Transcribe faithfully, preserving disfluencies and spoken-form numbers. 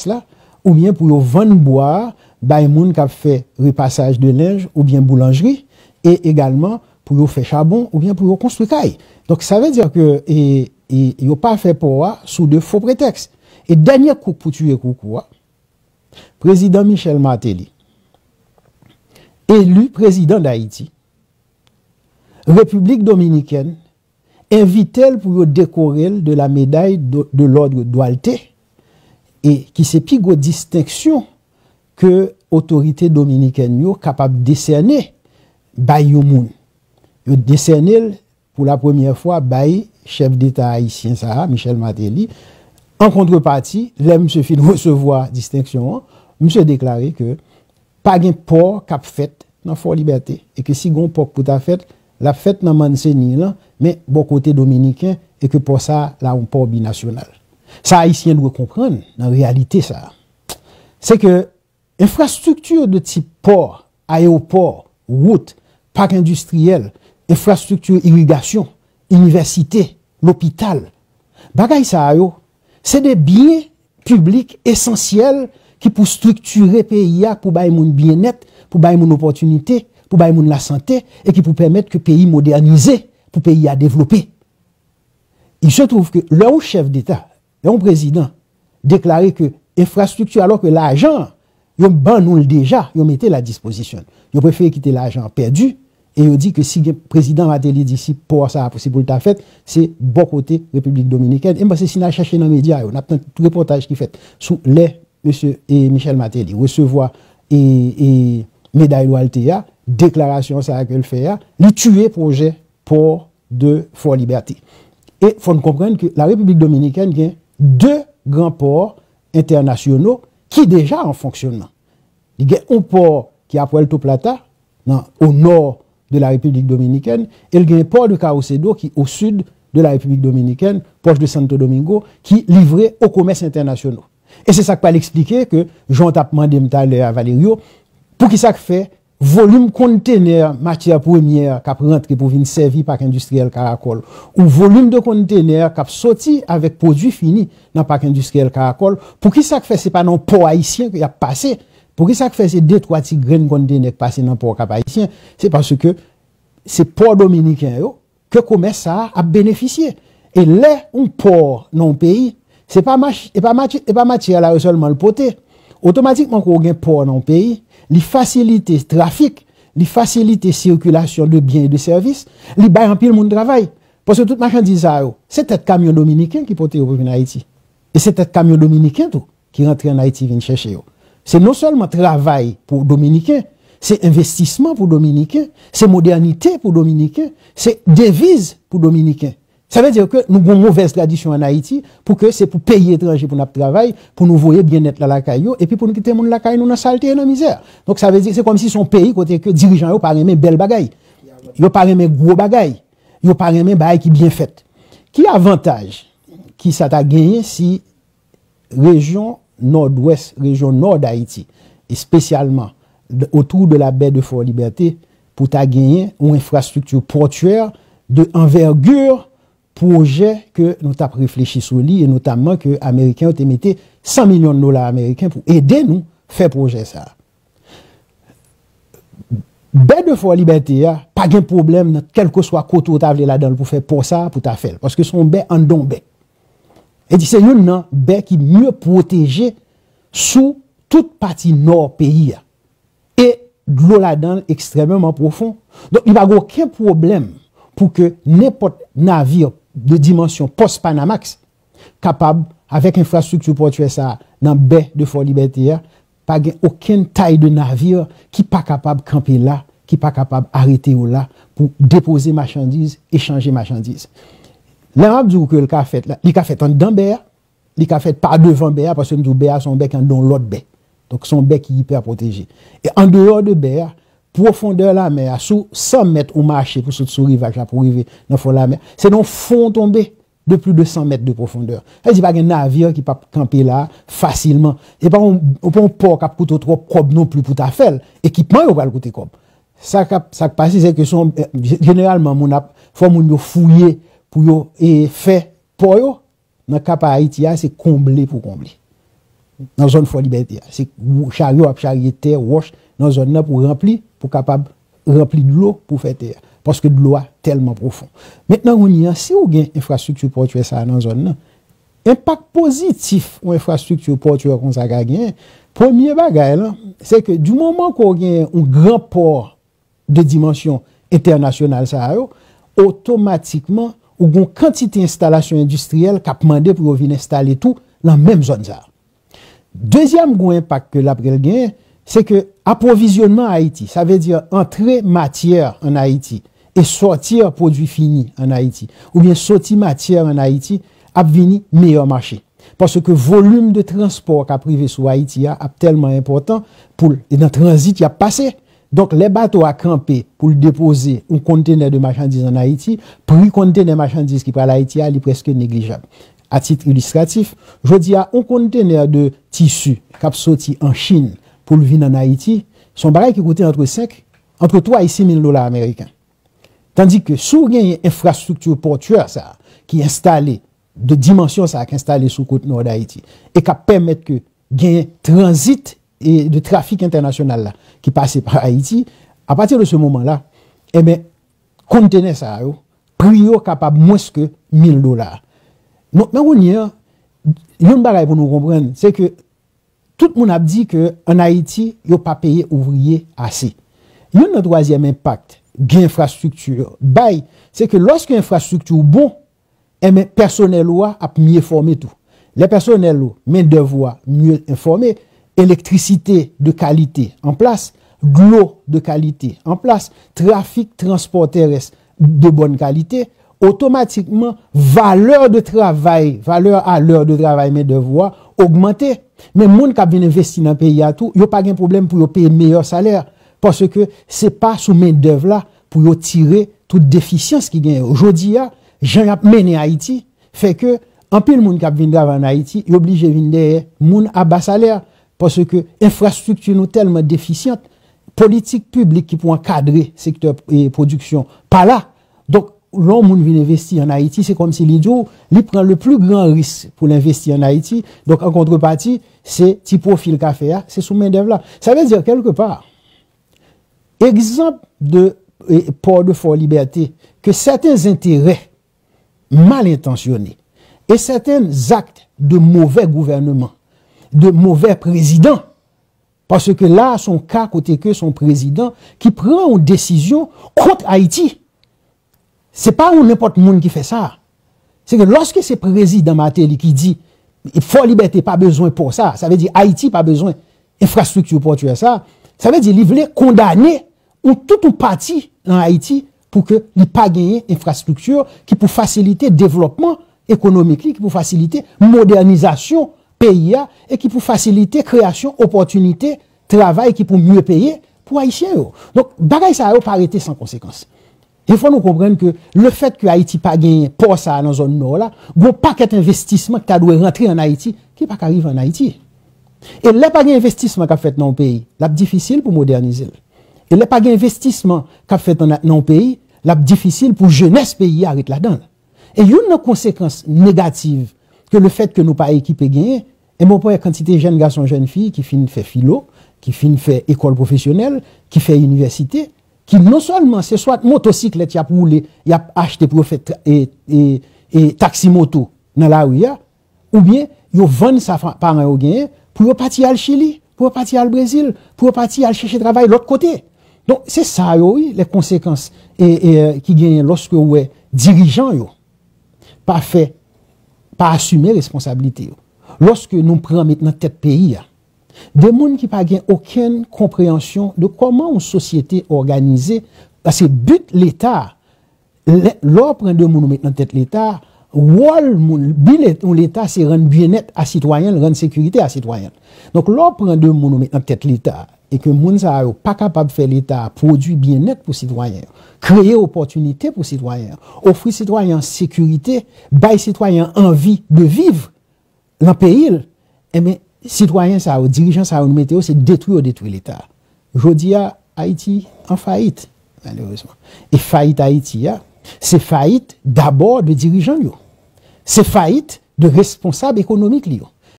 la, oubyen pou yo vann bwa a bay moun k ap fè repasaj de lenj oubyen boulanjri, e egalman pou yo fè chabon oubyen pou yo konstwi kay. Donk, sa vle di ke, e, e, yo pa fè pò a sou de fo pretèks. E dènye kouk pou tiye koukou a, prezidan Michel Martelly, eli prezidan Dayiti, Repiblik Dominikèn envite l pou yo dekore l de la médaille de, de l'ordre Duarte, e ki se pi gwo distenksyon ke otorite dominikèn yo kapab desène bay yon moun. Yo desène l pou la premyè fwa bay chèf deta ayisyen sa a, Michel Martelly. An kontrepati, lè misye fin resevwa distenksyon an, misye deklare ke pa gen pò k ap fèt nan Fò Libète, e ke si gen yon pò k pou ta fèt, l ap fèt nan Manzanillo, men bò kote dominiken, e ke pò sa a la yon pò binasyonal. Sa Ayisyen dwe konprann nan reyalite sa a, se ke enfrastrikti de tip pò, ayewopò, wout, pak endistriyèl, enfrastrikti irigasyon, inivèsite, lopital, bagay sa a yo, se de byen piblik esansyèl ki pou estriktire peyi a, pou bay moun byennèt, pou bay moun opòtinite, pou bay moun lasante, e ki pou pèmèt ke peyi modènize, pou peyi a devlope. Il se trouve ke lè yon chèf deta, lè yon prezidan deklare ke enfrastrikti, alò ke lajan, yo ban nou l deja, yo mete l a dispozisyon. Yo prefere kite lajan an pèdi, e yo di ke si gen prezidan Martelly di si pò sa a se pou l ta fèt, se bò kote Repiblik Dominikèn. E m panse si n al chèche nan medya yo, n ap tann tout repòtaj ki fèt sou lè mesye, e, Michel Martelly resevwa, e, e, meday Duarte a, deklarasyon sa a ke l fè a, li tiye pwojè pò de Fò Libète. E fò n konprann ke la Repiblik Dominikèn gen de gran pò entènasyonal ki deja an fonksyonman. Li gen yon pò ki a Puerto Plata, nan, o nò de la Repiblik Dominikèn, e l gen pò de Caucedo ki o sid de la Repiblik Dominikèn, pwòch de Santo Domingo, ki livre o komès entènasyonal. E se sa k pral eksplike ke, jan w t ap mande m talè a, Valerio, poukisa k fè volim kontenè matyè premyè k ap rantre pou vin sèvi pak endistriyèl Karakòl, ou volim de kontenè k ap soti avèk pwodui fini nan pak endistriyèl Karakòl, poukisa k fè se pa nan pò ayisyen ke y ap pase? Poukisa k fè se de twa ti grenn kontenè k pase nan pò Kap Ayisyen? Se paske se pò dominiken yo ke komès sa a ap benefisye. E lè yon pò nan yon peyi, se pa mach-, e pa mati-, e pa matyè la yo sèlman l pote. Otomatikman, ke w gen pò nan yon peyi, li fasilite trafik, li fasilite sikilasyon de byen e de sèvis, li bay anpil moun travay. Paske tout machandiz sa yo, se tèt kamyon dominiken ki pote yo pou vin Ayiti. E se tèt kamyon dominiken tou ki rantre ann Ayiti vin chèche yo. Se non sèlman travay pou Dominiken, se envestisman pou Dominiken, se modènite pou Dominiken, se deviz pou Dominiken. Sa vle di ke nou gen yon movèz tradisyon ann Ayiti pou ke se pou peyi etranje pou n ap travay, pou nou voye byennèt la lakay yo, epi pou nou kite moun lakay nou nan salte e nan mizè. Donk, sa vle di se kòmsi se yon peyi kote ke dirijan yo pa renmen bèl bagay. Yo pa renmen gwo bagay. Yo pa renmen bagay ki byen fèt. Ki avantaj ki sa ta genyen si rejyon Nòdwès, rejyon Nò Dayiti, espesyalman otou de la bè de Fò Libète, pou ta genyen yon enfrastrikti pòtyè de anvègi pwojè ke nou t ap reflechi sou li, e notamman ke Ameriken yo te mete san milyon dola ameriken pou ede nou fè pwojè sa a. Bè de Fò Libète a, pa gen pwoblèm nan kèlkeswa kote w ta vle ladan l pou fè pò sa a, pou ta fè l. Paske se yon bè anndan yon bè. E di se youn nan bè ki mye pwoteje sou tout pati nò peyi a. E dlo ladan l ekstrèmeman pwofon. Donk, li pa gen okenn pwoblèm pou ke nenpòt navir de dimansyon pòs Panamax kapab, avèk enfrastrikti pòtyè sa a nan bè de Fò Libète a, pa gen okenn tay de navir ki pa kapab kanpe la, ki pa kapab arete yo la pou depoze machandiz, echanje machandiz. Lè m ap di w ke l ka fèt la, li ka fèt anndan bè a, li ka fèt pa devan bè a, paske m di w bè a se yon bè ki anndan yon lòt bè. Donk, se yon bè ki ipè pwoteje. E andeyò de bè a, pwofondè lamè a, sou san mèt ou mache pou sot sou rivaj la pou rive nan fon lamè, se nan fon w tonbe de plis de san mèt de pwofondè. Sa vle di pa gen navir ki p ap kanpe la fasilman. E pa yon, pa yon pò k ap koute w twòp kòb non plis pou ta fè l. Ekipman yo pral koute kòb. Sa k ap, sa k pase, se ke se yon, jeneralman, moun ap, fò moun yo fouye pou yo, e, fè pò yo. Nan ka pa Ayiti a, se konble pou konble. nan zòn Fò Libète a. Se charyo ap charye tè, wòch nan zòn nan pou ranpli, pou kapab ranpli dlo pou fè tè a. Paske dlo a tèlman pwofon. Mentnan, kounye a, si w gen enfrastrikti pòtyè sa a nan zòn nan, enpak pozitif yon enfrastrikti pòtyè konsa ka genyen, premye bagay lan, se ke di moman ke w gen yon gran pò de dimansyon entènasyonal sa a yo, otomatikman, ou gen yon kantite enstalasyon endistriyèl k ap mande pou yo vin enstale tou nan menm zòn sa a. Dezyèm gwo enpak ke l ap genyen, se ke apwovizyonnman Ayiti, sa vle di antre matyè ann Ayiti e sòti pwodui fini ann Ayiti, oubyen soti matyè ann Ayiti, ap vini meyè mache. Paske volim de transpò k ap rive sou Ayiti a ap tèlman enpòtan pou l, e nan tranzit y ap pase. Donk, lè bato a kanpe pou l depoze yon kontenè de machandiz ann Ayiti, pri kontenè machandiz ki pral Ayiti a, li prèske neglijab. A tit ilistratif, jodi a, yon kontenè de tisi k ap soti an Chin pou l vin ann Ayiti, se yon bagay ki koute antre senk, antre twa e sis mil dola ameriken. Tandike, si w genyen enfrastrikti pòtyè sa a ki enstale, de dimansyon sa a ki enstale sou kot nò Dayiti, e k ap pèmèt ke genyen tranzit e de trafik entènasyonal la ki pase pa Ayiti, apati de se moman la, enben, kontenè sa a yo, pri yo kapab mwens ke mil dola. Donk, nan kounye a, yon bagay pou nou konprann, se ke tout moun ap di ke ann Ayiti, yo pa peye ouvriye ase. Youn nan twazyèm enpak gen enfrastrikti bay, se ke lòske enfrastrikti w bon, enben, pèsonèl ou a ap mye fòme tou. Lè pèsonèl ou, mendèv ou a mye enfòme, elektrisite de kalite an plas, dlo de kalite an plas, trafik transpò tèrès de bòn kalite, otomatikman, valè de travay, valè a lè de travay mendèv ou a ogmante. Men moun k ap vin envesti nan peyi a tou, yo pa gen pwoblèm pou yo peye meyè salè, paske se pa sou mendèv la pou yo tire tout defisyans ki genyen yo. Jodi a, jan y ap mennen Ayiti, fè ke anpil moun k ap vin travay ann Ayiti, yo blije vin dèyè moun a ba salè, paske enfrastrikti nou tèlman defisyant, politik piblik ki pou ankadre sektè, e, pwodiksyon pa la. Donk, lè yon moun vin envesti ann Ayiti, se kòmsi li di w, li pran le plus grand risque pou l envesti ann Ayiti. Donk, an kontrepati, se ti pwofi l ka fè a, se sou mendèv la. Sa vle di, kèlkepa, egzanp de, e, pò de Fò Libète, ke sèten enterè mal entansyone e sèten zak de movè gouvènman, de movè prezidan, paske la, se yon ka kote ke se yon prezidan ki pran yon desizyon kont Ayiti. Se pa yon nenpòt moun ki fè sa. Se ke lòske se prezidan Martelly ki di, Fò Libète pa bezwen pò sa, sa vle di Ayiti pa bezwen enfrastrikti pòtyè sa, sa vle di li vle kondane yon tout yon pati nan Ayiti pou ke li pa genyen enfrastrikti ki pou fasilite devlòpman ekonomik li, ki pou fasilite modènizasyon peyi a e ki pou fasilite kreyasyon opòtinite travay ki pou mye peye pou Ayisyen yo. Donk, bagay sa yo pa rete san konsekans. E fò nou konprann ke lefèt ke Ayiti pa genyen pò sa a nan zòn nò la, gon pakèt envestisman ki ta dwe rantre ann Ayiti, ki pa ka rive ann Ayiti. E lè pa gen envestisman k ap fèt nan yon peyi, l ap difisil pou modènize l. E lè pa gen envestisman k ap fèt nan, nan yon peyi, l ap difisil pou jenès peyi a ret ladan l. E youn nan konsekans negatif ke lefèt ke nou pa ekipe genyen, e mwen wè kantite jèn gason, jèn fi ki fin fè filo, ki fin fè ekòl pwofesyonèl, ki fè inivèsite, ki non sèlman se swat motosiklèt y ap woule, y ap achte pou yo fè tra- e, e, e taksi moto nan lari a, oubyen yo vann sa fa- paran yo genyen pou yo pati al Chili, pou yo pati al Brezil, pou yo pati al chèche travay lòt kote. Donk, se sa yo, wi, lè konsekans e, e, ki genyen lòske w wè dirijan yo pa fè, pa asime responsablite yo. Lòske nou pran met nan tèt peyi a de moun ki pa gen okenn konpreyansyon de kòman yon sosyete òganize, paske but Leta, lè, lè w pran de moun ou met nan tèt Leta, wòl moun, bi yon Leta se rann byennèt a sitwayen l, rann sekirite a sitwayen l. Donk, lè w pran de moun ou met nan tèt Leta, e ke moun sa yo pa kapab fè Leta a pwodui byennèt pou sitwayen yo, kreye opòtinite pou sitwayen yo, ofri sitwayen an sekirite, bay sitwayen an anvi de viv nan peyi l, enben, sitwayen sa yo, dirijan sa yo nou mete yo, se detwi yo detwi Leta. Jodi a, Ayiti an fayit, malerezman. E fayit Ayiti a, se fayit dabò de dirijan l yo. Se fayit de responsab ekonomik li yo.